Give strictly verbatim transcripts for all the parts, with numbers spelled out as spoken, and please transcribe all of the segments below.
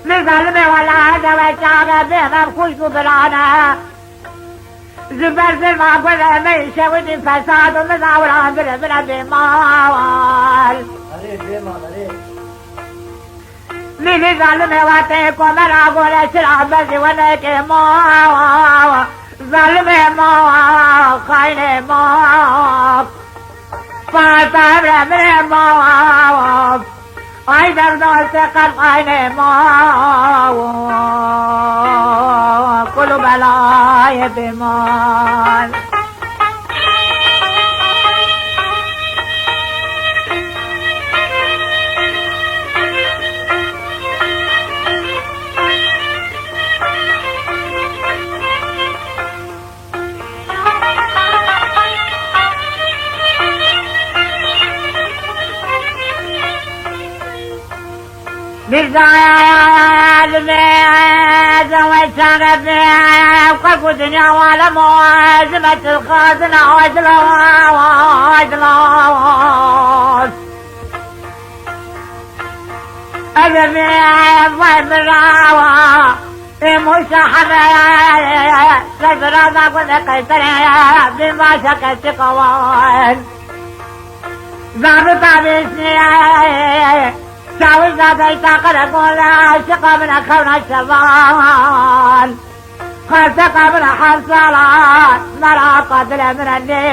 Li zalimê wela dewe çaxe bê mem xwişk û birane. Ji ber zilma gure me şewitî fesad û mizawiran bire bire bêmal. Erê, bêmal, erê. Lîlî zalimê wetê komera gore şira bezî wenekê mal. Zalimê mal, xaynê mal. Pata emre mire mal. Ay derdor se qelb aynê mal. Kulu belayê bêmal. Mirzaya li me zewec çaxê be, xwe ku dinya wale mo, ji me çil xazina, oy dilo, oy dilo. Ez ê vê vay birawa, ê Mûsa Heme, ser biraza gule qeytere, bin başa keçi kawan. Zabita bêsnê, çawiza deyta qereqola, şiqa min e xewna şevan. Xerseqa min e her sala, mera qatile min e lê.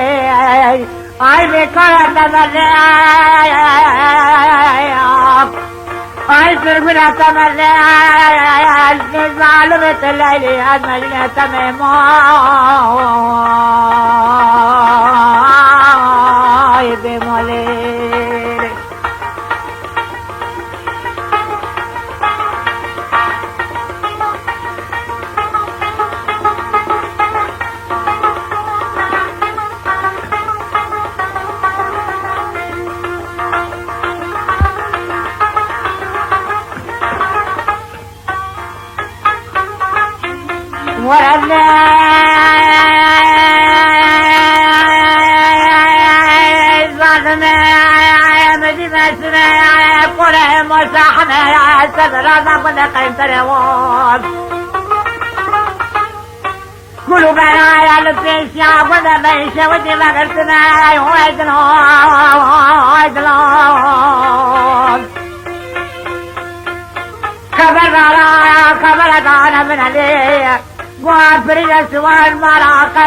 Ay bêkara temelê. Ay sirgûna temelê. Lê zalimê te leylê, ez mecnê te mêmoy bêmalê. Were lê zalimê, min dî mesine, kore Mûsa Heme, ser biraza gule qeytere wan. Kulu beraya li pêşiya gule me şewitî vegirtine, oy dilo, oy dilo. Xeber dara, xebere dane min elê. Guha pirîne siwan mara qe